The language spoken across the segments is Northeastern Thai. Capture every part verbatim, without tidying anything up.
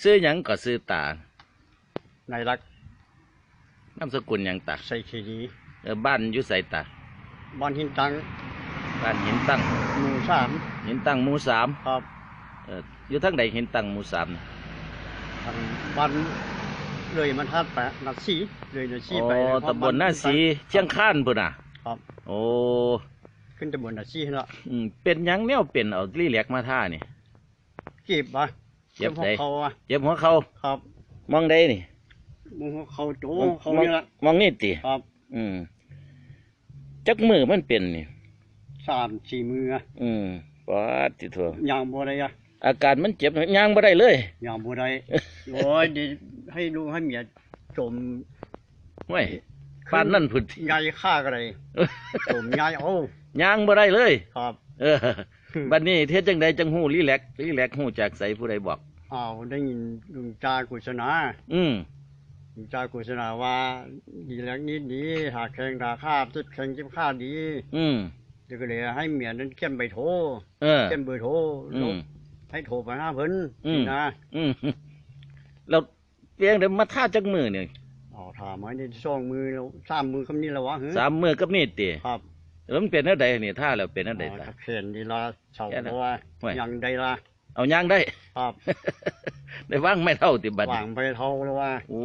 ชื่อหยังก็ชื่อตา นายรัก นามสกุลหยังตา ใส่ขีดี เออบ้านอยู่ไสตา บ้านหินตัง บ้านหินตั้ง หมู่สาม หินตั้งหมู่สาม ครับ เอออยู่ทางใดหินตั้งหมู่สามน่ะ ทางบ้านเลยมันทัดไปนาซีเลยนาซีไป อ๋อ ฮอด ตำบลนาสีเชียงคานพุ่นน่ะ ครับ โอ้ ขึ้นตำบลนาซีแล้ว อืมเป็นหยังแนวเป็นเอารีแลกมาทานี่ เจ็บปะ เจ็บ หัว ใด เข่าอะ เจ็บหัวเข่า ครับ มองใดนี่ หัวเข่าโต มอง เขาเนี่ยละ มองนี่ติ ครับ อืมจักมือมันเป็นนี่ สามสี่มืออะ อืมปาดติโท ย่างบ่ได้อะ อาการมันเจ็บย่างบ่ได้เลย ย่างบ่ได้โอ้ยเดี๋ยวให้ลูกให้เมียจม ห้วยปานนั่นพุ่นติ ยายฆ่าก็ได้จมยายเอา ย่างบ่ได้เลย ครับ เออบัดนี้เฮ็ดจังใดจังฮู้รีแลกรีแลกฮู้จากไสผู้ใดบอก เอาได้ยินลุงจาโฆษณา อืม ลุงจาโฆษณาว่า ดีแลกนี้ดีหาแข่งราคาเจ็บแข่งเจ็บขาดี อืม เดี๋ยวก็เลยให้เมียนั้นเขียนใบโทร เออ เขียนเบอร์โทร อืม ให้โทรไปหาเพิ่น อืม นะ อืมแล้วเพียงแต่มาทาจักมือนี่ เอาถามไว้ในสองมือแล้วสามมือคำนี้แล้ววะเฮ้ย สามมือกับนี่ติ ครับ แล้วมันเป็นแนวใดนี่ทาแล้วเป็นแนวใด อ๋อ ตา ตะเขียนดีละเสา แค่นั้น เพราะว่า ห้วย ยังได้ละ เอาย่างได้ ครับ ได้วางไม้เท่าติบัด วางไปเท่าแล้วว่า โอ้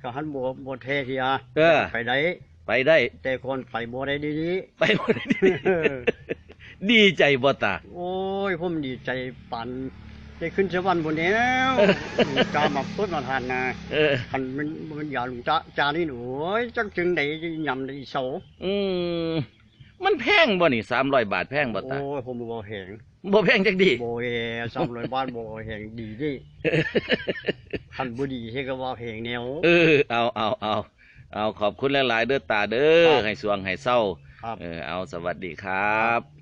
ก็หันบ่บ่เทเทีย เออ ไปได้ ไปได้ แต่คนไปบ่ได้ดี ไปบ่ได้ ๆเออ ดีใจบ่ตา โอ้ยผมดีใจปันได้ขึ้นสวรรค์บนแล้ว ลุงจามาปุ๊บมาทานนะ เออ คันมันมันอย่าลุงจาจานี่โอ้ยจักจึงได๋ยำได้เสา อืมมันแพงบ่นี่สามร้อยบาทแพงบ่ตา โอ้ยผมบ่แหง บ่แพงจักดี บ่แหงสามร้อยบาทบ่แหงดีดิคันบ่ดีเฮ็ดก็บ่แหงแนว เออเอาเอาเอาเอาขอบคุณหลายๆเด้อตาเด้อ ครับ ให้สว่างให้เศร้า ครับ เออเอาสวัสดีครับ